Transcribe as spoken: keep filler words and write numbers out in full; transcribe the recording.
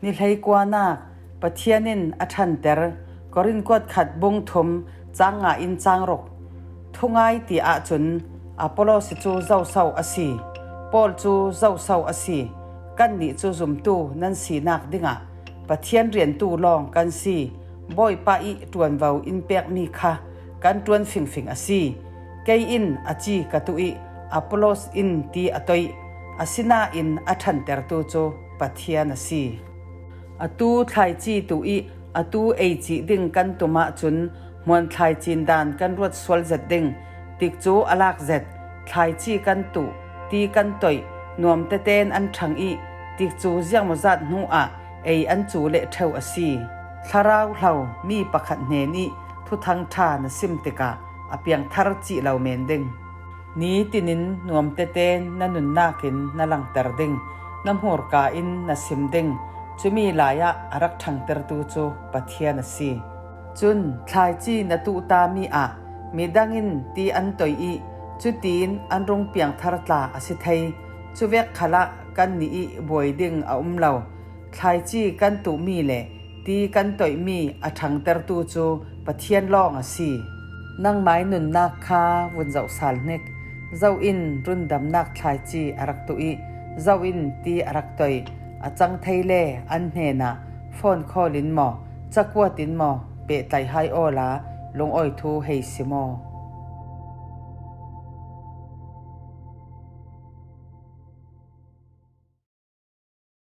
Ni hleikuanak, Pathian in a ṭhanter. Korin kuat khat bung thum cang nga in cang ruk. Thungai ti ahcun Apollos cu zoso a si, Paul cu zoso a si, kannih cu zumtu nan sinak dingah Pathian riantu lawng kan si. Bawipa i ṭuanvo in pekmi kha kan ṭuan fingfing a si. Kei in a ci ka tuh i Apollos in ti a toih, asinain a ṭhantertu cu Pathian a si. Atu thlaici tuh i atu ei cih ding kan tum ahcun hmuan thlaici dan kan ruat sual zet ding. Tikcu a lak zet, thlaici kan tuh, ti kan toih, nuam tetein an ṭhang i, tikcu ziangmawzat hnu ah ei an cu leh ṭheu a si. Thlarau hlo mi pakhat hnen i thuthang ṭha na sim tikah a piangthar cih lo men ding. Ni tinin nuam tetein na nunnak in na langter ding, na hmurka in na sim ding, cumi lai ah a rak ṭhangtertu cu Pathian a si. Cun thlaici na tuhtami ah midang in ti an toih i, cutiin an rung piangthar tla a si thei. Cuvek khalah kannih i buai ding a um lo. Thlaici kan tuhmi le ti kan toihmi a ṭhangtertu cu Pathian lawng a si. Nangmai nunnak kha vun zoh sal hnik. Zo in rundamnak thlaici a rak tuh i, zo in ti a rak toih. A cang thei le an hnenah phone call in maw, cakuat in maw, pehtlaih hai awla lungawi thu hei si maw?